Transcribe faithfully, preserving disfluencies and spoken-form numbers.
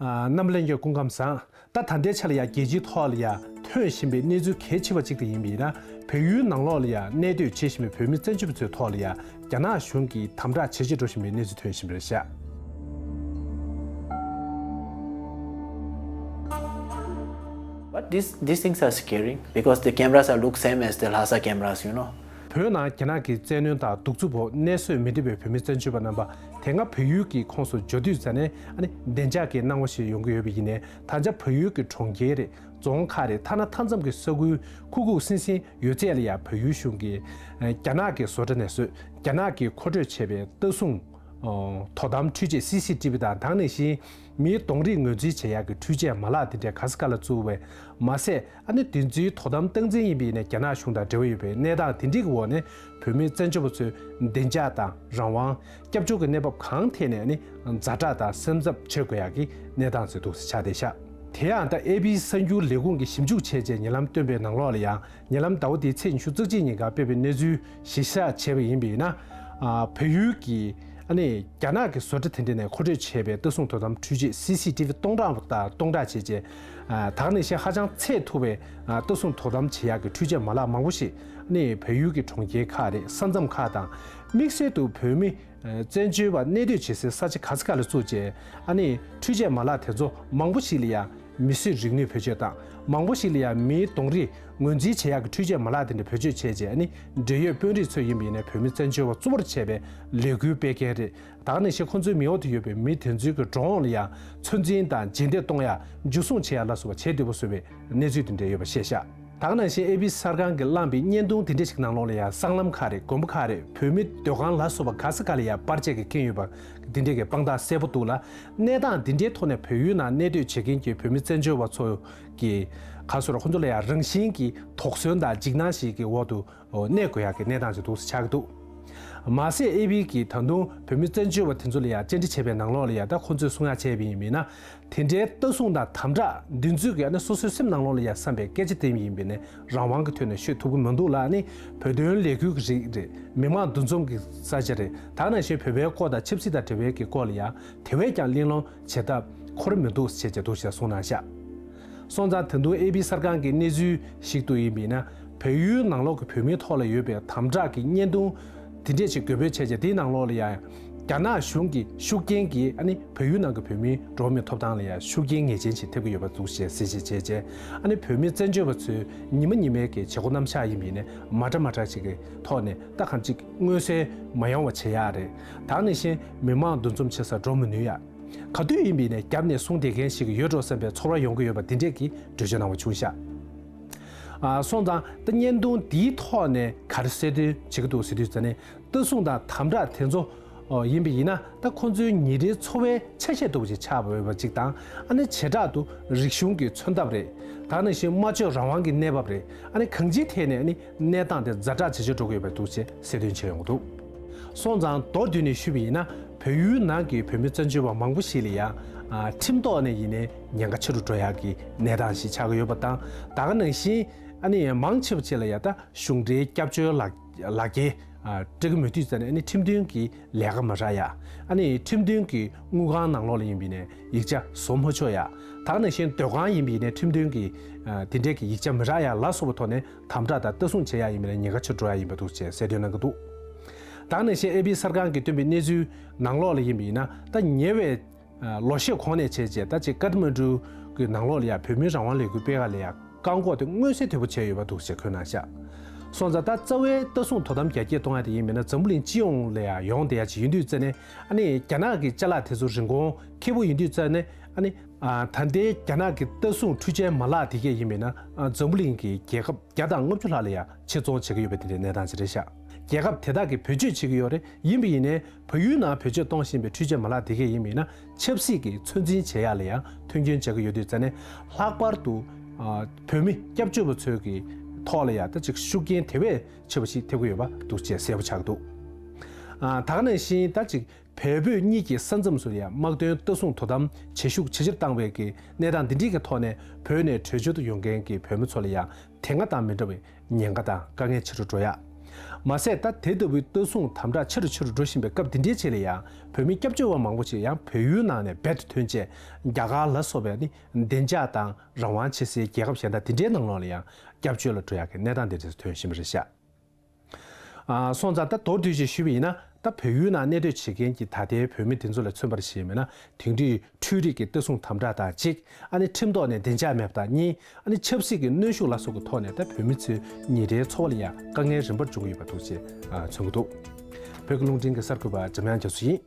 རྣམ་པ་ལྷན་རྒྱས་སྐུ་ཁམས་བཟང་། ད་ད་ལྟའི་ཆ་ལ་ཡང་རྒྱལ་སྤྱིའི་ཐོག་ལ་ཡང་ཐོན་བཞིན་པའི་གནས་ཚུལ་གལ་ཆེ་བ་གཅིག་དེ་ཡིན་པ་ཡིན་ན། བལ་ཡུལ་ནང་ལོགས་ལ་ཡང་གནས་སྡོད་བྱེད་བཞིན་པའི་བོད་མི་བཙན་བྱོལ་བ་ཚོའི་ཐོག་ལ་ཡང་རྒྱ་ནག་གཞུང་གིས་དམ་དྲག་ཇེ་ཆེ་འགྲོ་བཞིན་པའི་གནས་ཚུལ་ཐོན་བཞིན་པ་རེད་ཤག But these, these things are scaring because the cameras are look same as the Lhasa cameras, you know. བོད་ནང་རྒྱ་ནག་གི་བཙན་གནོན་དང་གདུག་རྩུབ་འོག་གནས་སོས་མི་ཐུབ་པའི་བོད་མི་བཙན་བྱོལ་བ་རྣམ་པ་དེ་སྔ་བལ་ཡུལ་གྱི་ཁོངས་སུ་འབྱོར་དུས་ཙ་ནས་ཨ་ནི་བདེ་འཇགས་ཀྱི་སྣང་བ་ཞིག་ཡོང་གི་ཡོད་པ་ཡིན་ནའི། ད་ཆ་བལ་ཡུལ་གྱི་གྲོང་ཁྱེར་རེད། རྫོང་ཁག་རེད། ཐ་ན་མཐའ་མཚམས་ཀྱི་ས་ཁུལ་ཁུག་ཁུག་སིང་སིང་ཡོད་ཚད་ལ་ཡང་བལ་ཡུལ་གཞུང་གིས་རྒྱ་ནག་གི་བཟོ་གྲྭ་ནས་བཟོས། རྒྱ་ནག་གིས་མཁོ་སྤྲོད་བྱས་པའི་ལྟ་སྲུང་དོ་དམ་འཕྲུལ་ཆས་སི་སི་ཊི་བི་དང་། དེ་ནང་བཞིན་མིའི་གདོང་རིས་ངོས་འཛིན་བྱེད་ཡག་གི་འཕྲུལ་ཆས་མ་ལག་དེ་འདྲ་ག་ས་ག་ལ་བཙུགས་པས་མ་ཟད། ཨ་ནི་དེ་ཚོའི་དོ་དམ་སྟངས་འཛིན་ཡིན་པ་ཡིན་ན་རྒྱ་ནག་གཞུང་དང་འབྲེལ་བ་ཡོད་པའི་གནས་སྟངས་དེ་འདྲའི་འོག་ནས། བོད་མི་བཙན་བྱོལ་བ་ཚོའི་བདེ་འཇགས་དང་རང་དབང་། སྐྱབས་བཅོལ་གྱི་གནས་བབ་གང་ཐད་ནས་ནི་ཛ་དྲག་དང་སེམས་འཚབ་བྱེད་དགོས་ཡག་གི་གནས་སྟངས་ཅིག་འདུག་སེ་ཆགས་བསྡད་ཤག་དེ་ཡང་ད་ཨེ་པི་གསར་འགྱུར་ལས་ཁུངས་ཀྱིས་ཞིབ་འཇུག་བྱས་རྗེས་ཉེ་ལམ་བཏོན་པའི་ནང་ལོགས་ལ་ཡང་། ཉེ་ལམ་ཟླ་བ་འདིའི་ཚེས་ཉི་ཤུ་རྩ་གཅིག་ཉིན་ཀ་སྤེལ་བའི་གནས་ཚུལ་གཞིར་བཞག་བྱས་པ་ཡིན་པ་ཡིན་ན། ཨ་བལ་ཡུལ་གྱི་ཨ་ནི་རྒྱ་ནག་གི་བཟོ་གྲྭ་དེ་འདྲ་ནས་མཁོ་སྤྲོད་བྱས་པའི་ལྟ་སྲུང་དོ་དམ་འཕྲུལ་ཆས་སི་སི་ཊི་བི་སྟོང་ཕྲག་དང་སྟོང་ཕྲག་བྱས་རྗེས། ཨ་ད་ག་ནང་བཞིན་ཧ་ཅང་ཚད་མཐོ་བའི་ཨ་ལྟ་སྲུང་དོ་དམ་བྱེད་ཡག་གི་འཕྲུལ་ཆས་མ་ལག་མང་པོ་ཞིག་ཨ་ནི་བལ་ཡུལ་གྱི་གྲོང་ཁྱེར་ཁག་རེད། ས་མཚམས་ཁག་དང་། དམིགས་བསལ་དུ་བོད་མི་ཨ་བཙན་བྱོལ་བ་གནས་སྡོད་བྱེད་སའི་ས་ཆ་ག་ས་ག་ལ་བཙུགས་རྗེས། ཨ་ནི་འཕྲུལ་ཆས་མ་ལག་དེ་ཚོ་མང་པོ་ཞིག་ལ་ཡང་མི་གསོད་རིག་ནུས་བེད་སྤྱོད་དང་། མང་པོ་ཞིག་ལ་ཡང་མིའི་གདོང་རིས་ངོས་འཛིན་བྱེད་ཡག་གི་འཕྲུལ་ཆས་མ་ལག་དེ་འདྲ་བེད་སྤྱོད་བྱས་རྗེས། ཨ་ནི་འབྲེལ་ཡོད་དཔོན་རིགས་ཚོ་ཡིན་པ་ཡིན་ན་བོད་མི་བཙན་བྱོལ་བ་གཙོ་བོར་བྱས་པའི་ལས་འགུལ་སྤེལ་མཁན་རེད། ད་ག་ནང་བཞིན་ཁོང་ཚོའི་མེ་འོག་ཏུ་ཡོད་པའི་མི་དེ་ཚོའི་གི་འགྲོ་འོང་ལ་ཡང་ཚོད་འཛིན་དང་རྗེས་འདེད་གཏོང་ཡ། འཇུ་བཟུང་བྱེད་ཡ་ལ་སོགས་པ་བྱེད་འདོད་པ་བཟོས་པའི་གནས་ཚུལ་དེ་འདྲ་ཡོད་པ་བཤད་ཤག་ད་ག་ནང་བཞིན་ཨེ་པི་གསར་ཁང་གིས་བླངས་པའི་བརྙན་ཐུང་དེ་འདྲ་ཞིག་ནང་ལོགས་ལ་ཡང་སྲང་ལམ་ཁག་རེད། དགོན་པ་ཁག་རེད། བོད་མི་སྡོད་ཁང་ལ་སོགས་པ་ག་ས་ག་ལ་ཡང་པར་ཆས་ཀྱིས་ཁེངས་ཡོད་པ་དེ་འདྲའི་གི་དཔང་རྟགས་གསལ་པོ་འདུག་ལ། གནས་སྟངས་དེ་འདྲའི་ཐོག་ནས་བལ་ཡུལ་ནང་གནས་སྡོད་བྱེད་མཁན་གྱི་བོད་མི་བཙན་བྱོལ་བ་ཚོ་གི་ག་སོགས་ཁོ་ཚོ་ལ་ཡང་རང་བཞིན་གྱི་དོགས་ཟོན་དང་འཇིགས་སྣང་ཞིག་གི་འོག་ཏུ་གནས་དགོས་ཡག་གི་གནས་སྟངས་ཅིག་འདུག་སེ་ཆགས་ཀྱི་འདུག་མ་ཟད་ཨེ་པི་གིས་ད་དུང་བོད་མི་བཙན་བྱོལ་བ་དེ་ཚོ་ལ་ཡང་བཅར་འདྲི་བྱས་པའི་ནང་ལོགས་ལ་ཡང་། ད་ཁོང་ཚོས་གསུང་ཡག་བྱས་པ་ཡིན་ན། དེ་འདྲའི་ལྟ་སྲུང་དང་དམ་དྲག་འདི་ཚོས་ཀྱི་ཨ་ནི་སོ་སོའི་སེམས་ནང་ལོགས་ལ་ཡང་བསམ་པའི་སྐད་ཆ་དེ་ཡིན་པ་ཡིན་ན། རང་དབང་གི་ཐོག་ནས་ཤོད་ཐུབ་ཀྱི་མི་འདུག་ལ། ཨ་ནི་བོད་དོན་ལས་འགུལ་གྱི་རིགས་རེད། མི་མང་འདུ་འཛོམས་ཀྱི་ས་ཆ་རེད། ད་ག་ནང་བཞིན་བོད་པའི་སྐོར་དང་ཆབ་སྲིད་དང་འབྲེལ་བའི་གི་སྐོར་ལ་ཡང་དེ་བས་ཀྱང་གླེང་སློང་བྱེད་ཐབས་ཁོ་རང་མི་འདུག་ཟེར་བྱས་འདུག་ཞེས་གསུངས་གནང་ཤག་སོང་ཙང་ད་དུང་ཨེ་པི་གསར་ཁང་གི་གནས་ཚུལ་ཞིག་ཏུ་ཡིན་པ་ཡིན་ན། བལ་ཡུལ་ནང་ལོགས་ཀྱི་བོད་མིའི་ཐོག་ལ་ཡོད་པའི་དམ་དྲག་གི་བརྙན་ཐུང་དེ་འདྲས་ཞིག་འགོད་སྤེལ་བྱས་རྗེས། དེའི་ནང་ལོགས་ལ་ཡང་རྒྱ་ནག་གཞུང་གི་ཤུགས་རྐྱེན་གྱིས་ཨ་ནི་བལ་ཡུལ་ནང་གི་བོད་མིའི་འགྲོ་བ་མིའི་ཐོབ་ཐང་ལ་ཡང་ཤུགས་རྐྱེན་ངེས་ཅན་ཞིག་ཐེབས་ཀྱི་ཡོད་པ་འདུག་ཞེས་གསལ་བཤད་བྱས་རྗེས། ཨ་ནི་བོད་མི་བཙན་བྱོལ་བ་ཚོས་ཉི་མ་ཉི་མའི་གི་བྱེད་སྒོ་རྣམ་གཞག་ཡིན་པ་ཡིན་ནའི་མ་འདྲ་མ་འདྲ་ཞིག་གི་ཐོག་ནས་ད་གང་ཅིག་མངོན་གསལ་མ་ཡོང་བ་བྱེད་ཡག་རེད། ད་ག་ནང་བཞིན་མི་མང་འདུ་འཛོམས་བྱེད་སར་འགྲོ་མི་ནུས་ཡག་ག་དུས་ཡིན་པ་ཡིན་ནའི་རྒྱབ་ནས་སྲུང་བསྡད་མཁན་ཞིག་ཡོད་འགྲོ་བསམ་པའི་ཚོར་བ་ཡོང་གི་ཡོད་པ་འདི་འདྲས་ཀྱི་འགྲེལ་བརྗོད་གནང་བ་བྱུང་ཤག་ཨ་སོང་ཙང་ད་བརྙན་ཐུང་འདིའི་ཐོག་ནས་ག་རེ་གསལ་སྟོན་བྱེད་ཀྱི་འདུག་ཟེར་དུས་ཙ་ནས། ལྟ་སྲུང་དང་དམ་དྲག་དེ་ཚོ་ཨོ་ཡིན་པ་ཡིན་ན། ད་ཁོང་ཚོའི་ཉིན་རེའི་འཚོ་བའི་ཆ་ཤས་ལྟ་བུ་ཞིག་ཆགས་པ་ཡོད་པ་ཅིག་དང་། ཨ་ནི་བྱེ་བྲག་ཏུ་རིག་གཞུང་གི་མཚོན་ཐབས་རེད། ད་ག་ནང་བཞིན་སྨྲ་བརྗོད་རང་དབང་གི་གནས་བབ་རེད། ཨ་ནི་གང་ཅིའི་ཐད་ནས་ཨ་ནི་གནས་སྟངས་དེ་ཛ་དྲག་ཇེ་ཆེར་འགྲོ་གི་ཡོད་པ་འདུག་ཅེས་གསལ་སྟོན་བྱས་ཡོང་གི་འདུག་སོང་ཙང་མདོར་བསྡུས་ནས་ཞུས་པ་ཡིན་ན། བལ་ཡུལ་ནང་གི་བོད་མི་བཙན་བྱོལ་བ་མང་པོ་ཞིག་ལ་ཡང་ཨ་ཁྲིམས་ཐོག་ནས་ཡིན་ནའི་ཉེན་ཁ་ཆེ་རུ་འགྲོ་ཡག་གི་གནས་སྟངས་ཤིག་ཆགས་ཀྱི་ཡོད་པ་དང་། ད་ག་ནང་བཞིན་ཨ་ནི་མང་ཆེ་བ་ཅིག་ལ་ཡང་ད་གཞུང་འབྲེལ་སྐྱབས་བཅོལ་ལག་ལག་འཁྱེར་ཨ་སྤྲད་ཀྱི་མེད་དུས་ཙ་ནས། ཨ་ནི་ཁྲིམས་མཐུན་གྱི་ལས་ཀ་མ་རག་ཡ། ཨ་ནི་ཁྲིམས་མཐུན་གྱི་དངུལ་ཁང་ནང་ལོགས་ལ་ཡིན་པ་ཡིན་ནའི་ཡིག་ཆ་བཟོ་མ་ཆོག་ཡ། ད་ག་ནང་བཞིན་སྡོད་ཁང་ཡིན་པ་ཡིན་ནའི་ཁྲིམས་མཐུན་གྱི་ཨ་དེ་འདྲས་ཀྱི་ཡིག་ཆ་མི་རག་ཡ་ལ་སོགས་པའི་ཐོག་ནས་དམ་དྲག་དང་ལྟ་སྲུང་བྱེད་ཡ་ཡིན་པ་ཡིན་ནའི་ཉེན་ཁ་ཆེ་རུ་འགྲོ་ཡ་ཡིན་པ་འདུག་ཅེས་གསལ་སྟོན་གནང་གི་འདུག་ད་ག་ནང་བཞིན་ཨེ་པི་གསར་ཁང་གིས་བཏོན་པའི་གནས་ཚུལ་ནང་ལོགས་ལ་ཡིན་པ་ཡིན་ན། ད་ཉེ་བའི་ལོ་ཤས་གོང་ནས་བྱས་རྗེས། ད་ཅིག་ཀ་ཐ་མན་གྲུ་གི་ནང་ལོགས་ལ་ཡང་བོད་མིའི་རང་དབང་ལས་འགུལ་སྤེལ་ཁག་ལ་ཡང་བཀག་འགོག་དེ་མངོན་གསལ་དོད་པོ་བྱས་ཡོད་པ་འདུག་ཅེས་འཁོད་གནང་ཤག་སོང་ཙང་ད་རྩ་བའི་ལྟ་སྲུང་དོ་དམ་རྒྱ་སྐྱེད་གཏོང་ཡ་དེ་ཡིན་མིན་ན། འཛམ་བུ་གླིང་སྤྱི་ཡོངས་ལ་ཡང་ཡོང་བསྡད་ཡ་ཅིག་ཡིན་དུས་ཙ་ནས། ཨ་ནི་རྒྱ་ནག་གི་ཅ་ལག་དེ་ཚོ་རིན་གོང་ཁེ་པོ་ཡིན་དུས་ཙ་ནས། ཨ་ནི་ཨ་ད་ལྟའི་རྒྱ་ནག་གི་ལྟ་སྲུང་འཕྲུལ་ཆས་མ་ལག་དེ་གས་ཡིན་མིན་ན། ཨ་འཛམ་བུ་གླིང་གི་རྒྱལ་ཁབ་བརྒྱ་དང་ལྔ་བཅུ་ལྷག་ལ་ཡང་ཕྱིར་ཚོང་བྱེད་ཀྱི་ཡོད་པ་དེ་འདྲའི་གནས་སྟངས་ཅིག་རེད་ཤག་རྒྱལ་ཁབ་དེ་དག་གིས་བེད་སྤྱོད་བྱེད་ཀྱི་ཡོད་རེད། ཡིན་པ་ཡིན་ནའི་བལ་ཡུལ་ནང་བེད་སྤྱོད་གཏོང་བཞིན་པའི་འཕྲུལ་ཆས་མ་ལག་དེ་གས་ཡིན་པ་ཡིན་ན། ཆབ་སྲིད་ཀྱི་ཚོད་འཛིན་བྱེད་ཡག་ལ་ཡང་མཐུན་རྐྱེན་སྦྱར་གྱི་ཡོད་དུས་ཙ་ནས། ལྷག་པར་དུ་ཨ་བོད་མི་སྐྱབས་བཅོལ་བ་ཚོའི་གི་ཐོག་ལ་ཡང་ད་ཅིག་ཤུགས་རྐྱེན་དེ་བས་ཆེ་བ་ཞིག་ཐེབས་ཀྱི་ཡོད་པ་འདུག་ཅེས་གསལ་པོ་ཆགས་འདུག་ཨ་ད་ག་ནང་བཞིན་ད་ཅིག་བལ་བོད་གཉིས་ཀྱི་ས་མཚམས་སུ་ཡང་དམག་དོན་ལྟ་སྲུང་དོ་དམ་བྱེད་ཤུགས་ཇེ་ཆེར་བཏང་བའི་གི་གནས་སྟངས་འདི་འདྲའི་གི་ཐོག་ནས། བོད་ནས་བྲོས་བྱོལ་དུ་ཡོང་མཁན་གྱི་བོད་མི་ཚོ་ལ་ཡང་དེ་སྔ་དང་མི་འདྲ་བའི་ཉེན་ཁ་དང་དཀའ་ངལ་ཆེ་རུ་འགྲོ་ཡ། མ་ཟད་ད་དེ་ལྟ་བུའི་ལྟ་སྲུང་དམ་དྲག་ཆེ་རུ་ཆེ་རུ་འགྲོ་བཞིན་པའི་སྐབས་འདི་འདྲའི་ཆེད་ལ་ཡང་བོད་མི་སྐྱབས་བཅོལ་བ་མང་པོ་ཞིག་ཡང་བལ་ཡུལ་ནང་ནས་རྦད་དེ་ཐོན་རྗེས་རྒྱ་གར་ལ་སོགས་པའི་ནི་བདེ་འཇགས་དང་རང་དབང་ཆེ་སའི་རྒྱལ་ཁབ་གཞན་དག་འདི་འདྲའི་ནང་ལོགས་ལ་ཡང་སྐྱབས་བཅོལ་ལ་འགྲོ་ཡག་གི་གནས་སྟངས་འདི་འདྲ་ཐོན་བཞིན་པ་རེད་ཤག་ཨ། སོང་ཙང་ད་མདོར་བསྡུས་ཤིག་ཞུས་པ་ཡིན་ན། ད་བལ་ཡུལ་ནང་གནས་སྡོད་བྱེད་མཁན་གྱི་ད་ལྟའི་བོད་མི་དེ་ཚོ་ལ་མཚོན་པར་བྱས་པ་ཡིན་ན། དེང་དུས་འཕྲུལ་རིག་གི་ལྟ་སྲུང་དམ་དྲག་དང་གཅིག་ཨ་ནི་ཁྲིམས་ཐོག་ནས་བདེ་འཇགས་མེད་པ་དང་གཉིས། ཨ་ནི་ཆབ་སྲིད་ཀྱི་གནོན་ཤུགས་ལ་སོགས་ཀྱི་ཐོག་ནས་ད་བོད་མི་ཚོའི་ཉིན་རེའི་འཚོ་བ་ལ་ཡང་དཀའ་ངལ་རིམ་པར་འབྱུང་གི་ཡོད་པ་འདུག་ཅེས་མཚོན་གྱི་འདུག་བོད་ཀྱི་རླུང་འཕྲིན་གྱི་གསར་འགོད་པ་འཇམ་དབྱངས་རྒྱ་མཚོ་ཡིན།